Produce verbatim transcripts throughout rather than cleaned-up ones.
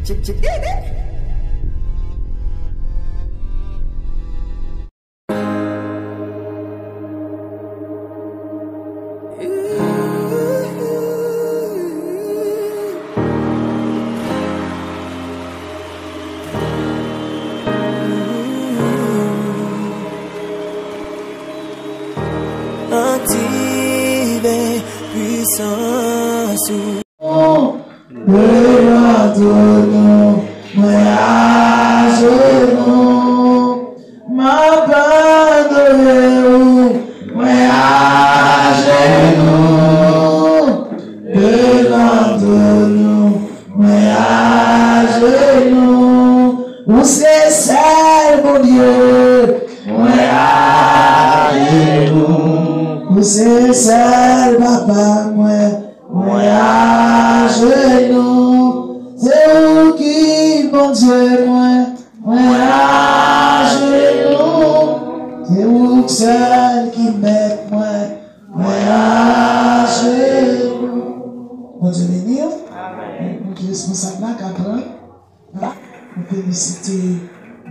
Aktive pwisans ou. Devan twòn ou, mwen ajenou. M ap adore ou, mwen ajenou. Devan twòn ou, mwen ajenou. Ou se sèl Bondye, mwen ajenou. Ou se sèl Papa mwen, mwen ajenou. Se ou ki Bondye mwen, mwen ajenou. Se ou sèl ki mèt mwen, mwen ajenou. Bondye beni w. Amèn. Moun ki responsab la ka pran. Nou felisite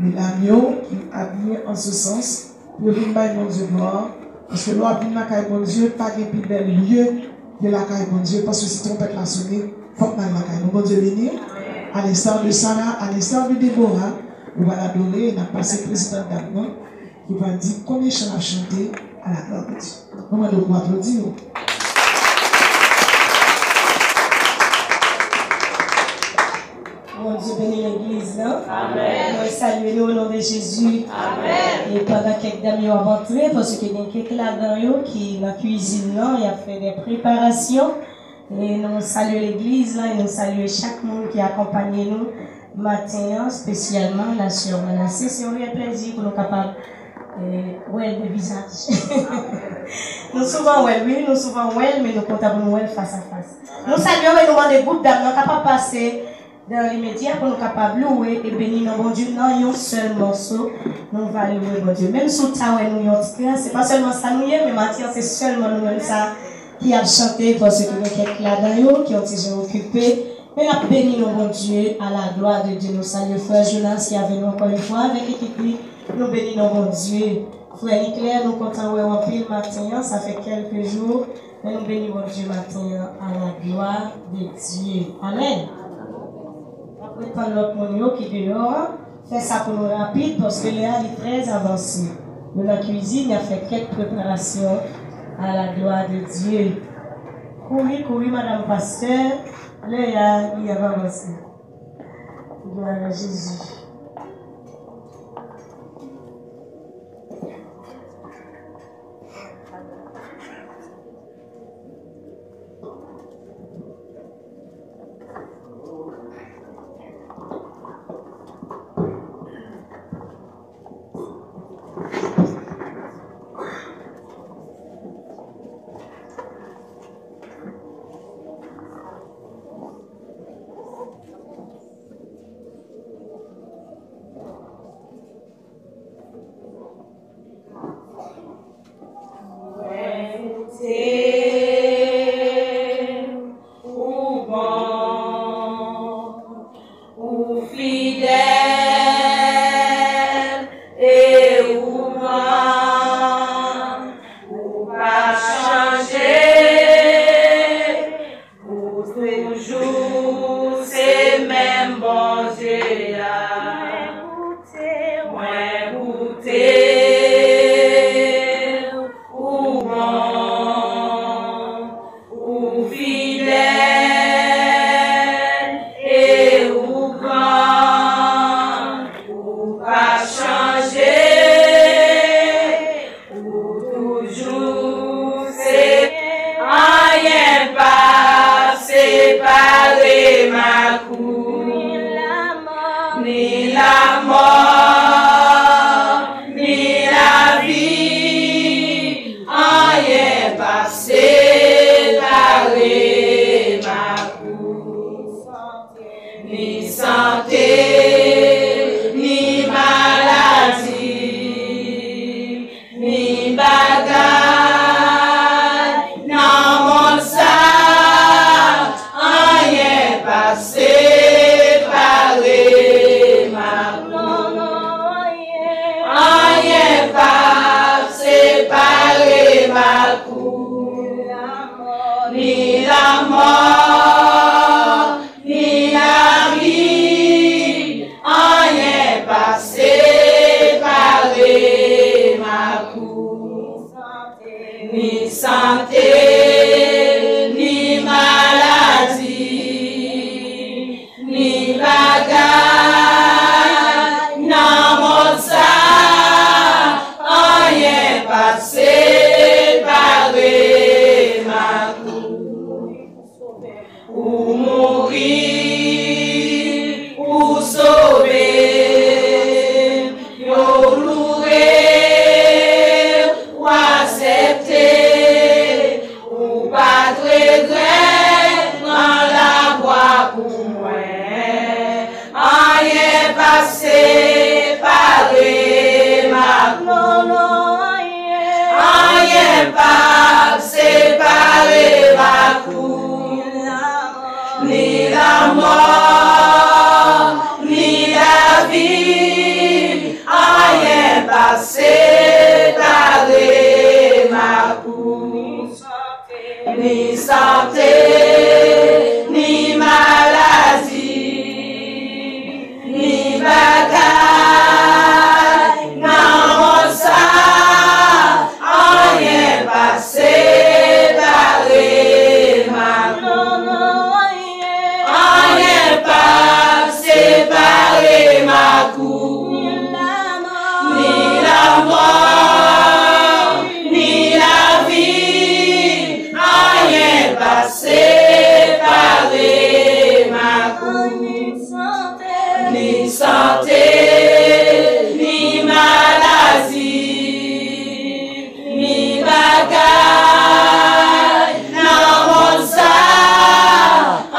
medam yo ki abiye an se sans pou yo vin bay Bondye glwa, paske lè w ap vin lakay Bondye, pa gen pi bèl lye ke lakay Bondye, paske si twonpèt la sone, fòk n al lakay nou. Bondye beni w. A l'instar de Sarah, a l'instar de Deborah, nou pral adore, n ap pase prezidan dam nan ki pral di konbyen chan l ap chante à la gloire de Dieu. Nou mande w pou aplodi yo. Bondye beni legliz lan. Amèn. Mwen salye nou o non de Jezi. Amèn. E pandan kèk dam yo ap antre, paske gen kèk ladan yo ki nan kwizin nan, y ap fè de preparasyon. E nou salye legliz lan, e nou salye chak moun ki akonpanye nou maten an, espesyalman la sè Manassé. Se yon reyèl plèzi pou nou kapab, e, wè l de vizaj. Nou souvan wè l, wi, nou souvan wè l, men nou kontan pou nou wè l fas a fas. Nou salye w e nou mande gwoup dam nan kapab pase dan limedya pou nou kapab louwe e beni non Bondye nan yon sèl mòso. Nou va louwe Bondye. Menm si w ta wè nou yon ti kras, se pa sèlman sa nou ye, men maten an se sèlman nou menm sa ki ap chante, paske gen kèk ladan yo ki yon ti jan okipe. Men n ap beni non Bondye, à la gloire de Dieu. Nou salye frè Jonas ki avè nou ankò yon fwa avèk ekip li. Nou beni non Bondye. Frè Niclair, nou kontan wè w anpil maten an, sa fè kèlke jou. Men nou beni Bondye maten an, à la gloire de Dieu. Amèn. N ap ret tann lòt moun yo ki deyò an. Fè sa pou nou rapid, paske lè a li trè avanse. Nou nan kwizin, y ap fè kèk preparasyon, à la gloire de Dieu. Kouri, kouri, madanm pastè, lè a li ap avanse. Gloire à Jésus. Mwen koute ou bon, ou fidèl e ou gran, ou pa chanje. Ou toujou se menm Bondye a. Mwen goute, mwen goute, ou bon, ou fidèl e ou gran, ou pa chanje. Ou toujou se, anyen pa separe m ak ou. Ni lanmò, ni lavi, anyen pa separe m ak ou. Ni sante, ni maladi, ap separe m ak ou. Ni lanmò, ni lavi, anyen p ap separe m ak ou. Ni sante, ni maladi, ni bagay nan mond sa, anyen p ap separe m ak ou. Anyen p ap separe m ak ou. Ni lanmò, ni lavi, anyen p ap separe m ak ou. Ni sante, ni maladi, ni bagay nan mond sa,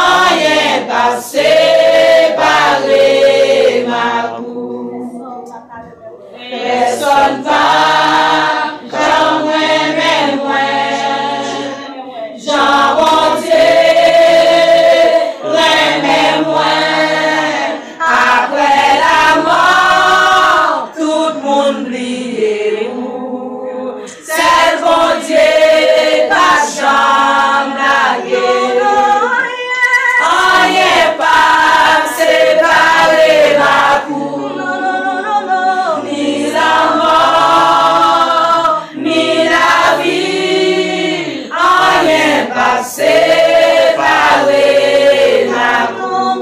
anyen p ap separe m ak ou. Pèsonn pa janm renmen mwen jan Bondye renmen mwen. Apre lanmò, tout moun bliye ou. Sèl Bondye p ap janm lage. Anyen p ap separe m ak ou. Ni lanmò, ni lavi, anyen p ap separe m ak ou.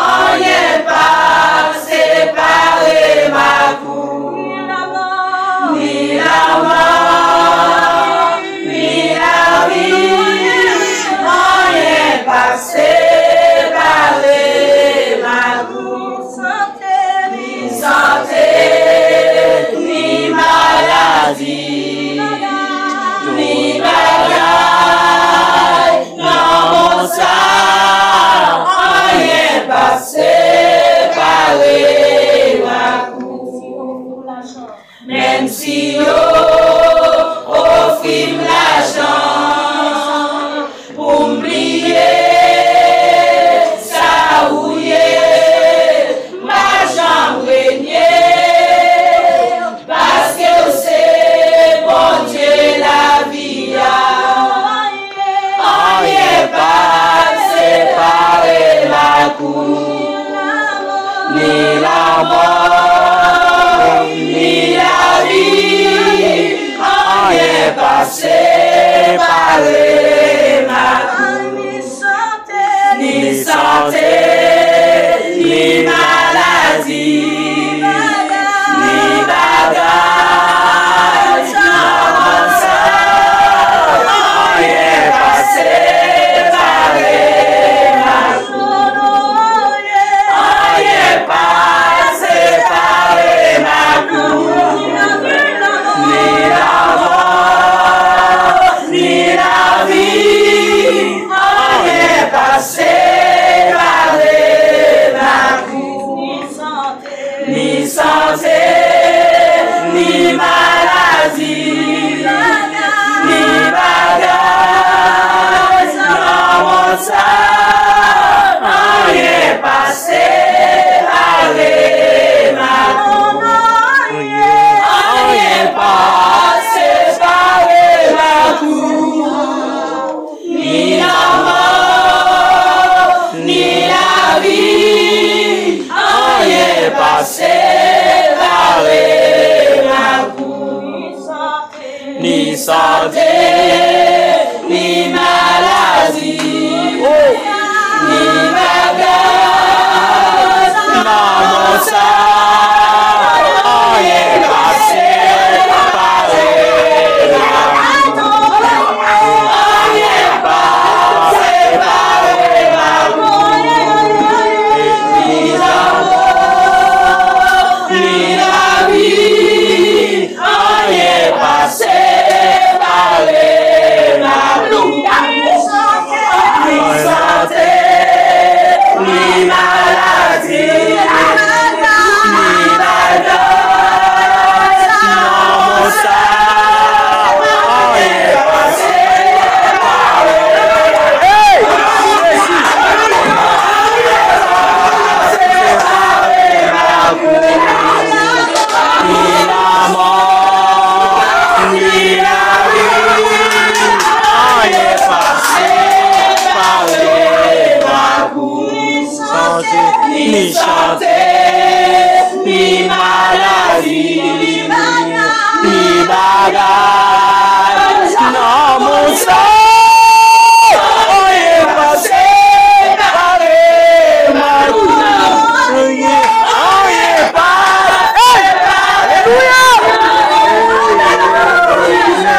Anyen p ap separe m ak ou. Ni lanmò, ni lavi, anyen p ap separe m ak ou. Ni sante, ni maladi, ni bagay nan mond sa, anyen p ap separe m ak ou. Menm si yo ofri m lajan pou m bliye sa ou ye, m p ap janm renye, paske w se Bondye lavi a. Anyen p ap separe m ak ou. Ni lanmò, ni lavi, anyen p ap separe m ak ou. Ni sante, ni maladi, ni bagay nan mond sa, anyen p ap separe m ak ou. Anyen p ap separe m ak ou. Ni lanmò, ni lavi, anyen p ap separe m ak ou. Ni sante, ni maladi, ni bagay nan mond sa, anyen p ap separe m ak ou. Anyen p ap separe m ak ou. Ni lanmò, ni lavi, anyen p ap separe m ak ou. Li chante, li maladi, li bagay nan mond sa. Anyen pa separe m ak ou. Anyen, anyen pa. Hey! Alelouya! Alelouya!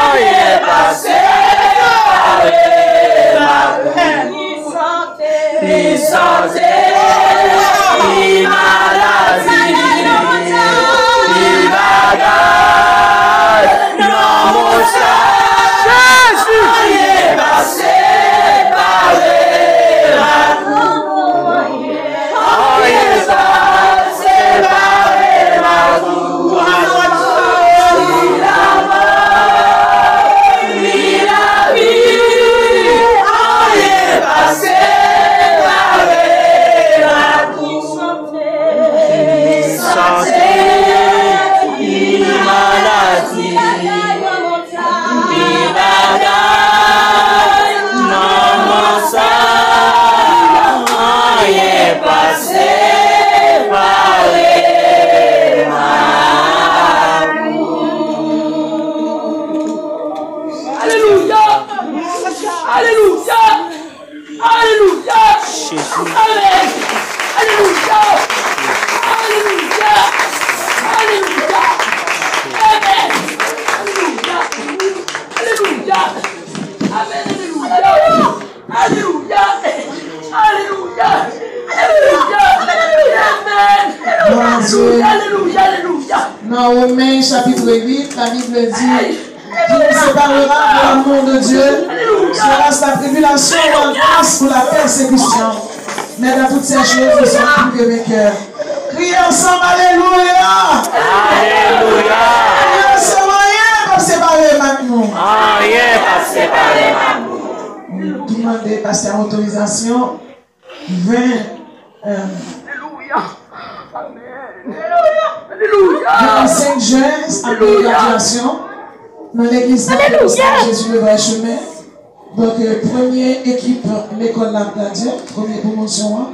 Anyen pa separe m ak ou. Li sante, li maladi, li bagay nan mond sa. Jezi! Anyen pa separe m ak ou. Anyen pa separe m ak ou. Ni lanmò, ni lavi, anyen pa separe m ak ou. Ni sante, ni maladi, ni bagay nan mond sa, anyen pa separe m ak ou. Alelouya! Alelouya! Alelouya! Jezi. Amèn! Alelouya! Alelouya! Alelouya! Amèn! Alelouya! Alelouya! Amèn! Alelouya! Alelouya! Alelouya! Alelouya! Amèn! Alelouya! Alelouya! Alelouya! Nan Women chapit uit, Labib di, qui nous séparera de l'amour de Dieu? Sera la tribulation ou la grâce ou la persécution? Mais dans toutes ces choses, nous sommes plus que vainqueurs. Criez ensemble, Alléluia! Alelouya! Criez ensemble, anyen p ap separe m ak nou. Anyen p ap separe m ak nou. Nou demande pastè otorizasyon. Ven, euh, Alelouya! Amèn! Alelouya! Alelouya! Vennsenk jen, apre gradyasyon, nan legliz Pentecostal Jésus le Vrai Chemin. Donk, euh, premye ekip lekòl la ap gradyé, premye pwomosyon an.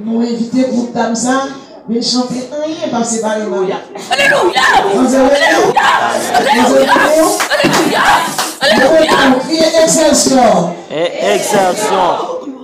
Nou envite gwoup dam sa vin chante Anyen pa separe m ak ou. Alelouya! Alelouya! Alelouya! Alelouya! Alelouya! Kriye Excelsior! E Excelsior!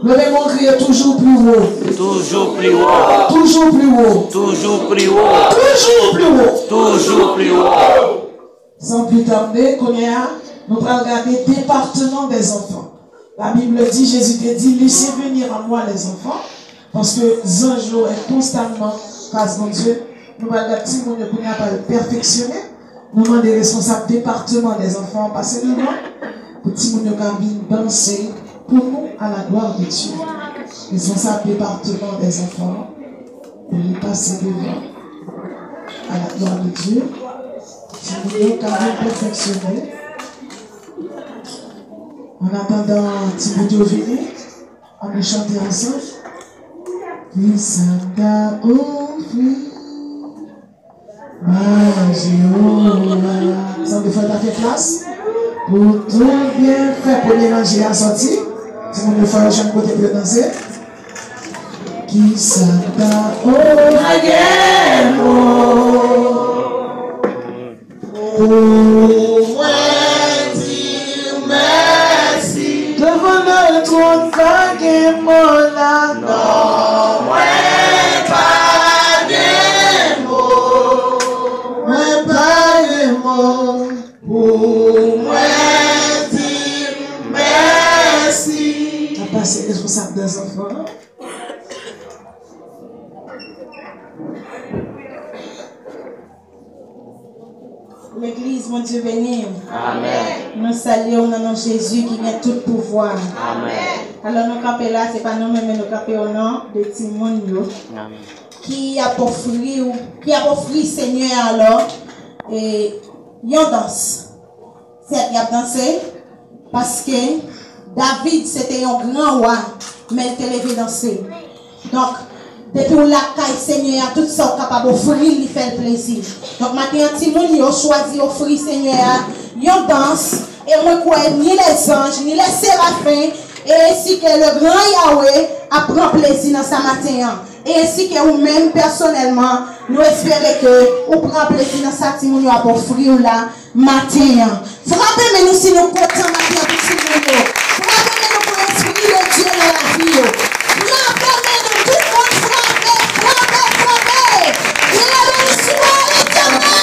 Leve men w, kriye toujours plus haut! Toujours plus haut! Toujours plus haut! Toujours plus haut! Toujours plus haut! Toujours plus haut! San pli tande, kounye a, nou pral gade département des enfants. La Bible dit, Jésus te di, laissez venir à moi les enfants, paske zanj yo est constamment face Bondye. Nou pral gade timoun yo kounye a pral pèfeksyone. Nou mande responsab département des enfants pase devan pou timoun yo ka vin danse pour nous à la gloire de Dieu. Responsab département des enfants, pou li pase devan à la gloire de Dieu. Timoun yo ka vin pèfeksyone. An atandan timoun yo vini, ann nou chante ansanm. Kisa m ta ofri ba Jewova? Sanble fò l ta fè klas pou tout byenfè. Premye ranje a sòti. Timoun yo fò yo jwenn kote pou yo danse. Kisa m ta ofri? Pa gen mo pou mwen di mèsi. Devan le twòn pa gen mo la. Non, mwen pa gen mo. Mwen pa gen mo pou mwen di mèsi. N ap pase responsab dèzanfan an. Legliz, Bondye beni w. Amèn. Nou salye w nan non Jezi ki gen tout pouvwa. Amèn. Alò, nou kanpe la, se pa nou menm, men nou kanpe o non de timoun yo. Amèn. Ki ap ofri w, ki ap ofri Senyè a alò, e, yon dans. Sèt, y ap danse, paske David se te yon gran wa, men l te leve danse. Donk, depi w lakay Senyè a, tout sa w kapab ofri l, li fè l plezi. Donk, maten an, timoun yo chwazi ofri Senyè a yon dans, e mwen kwè ni lèzanj, ni lèserafen, E ensi ke le gran Yahweh ap pran plezi nan sa maten an. E ensi ke ou menm pèsonèlman, nou espere ke ou pran plezi nan sa timoun yo ap ofri w la maten an. Frape men nou si nou kontan maten an pou timoun yo. Frape men nou pou Lespri de Dye nan lavi yo. Frape men nou, tout moun frape, frape, frape. Ke la bénédiction soit éternelle.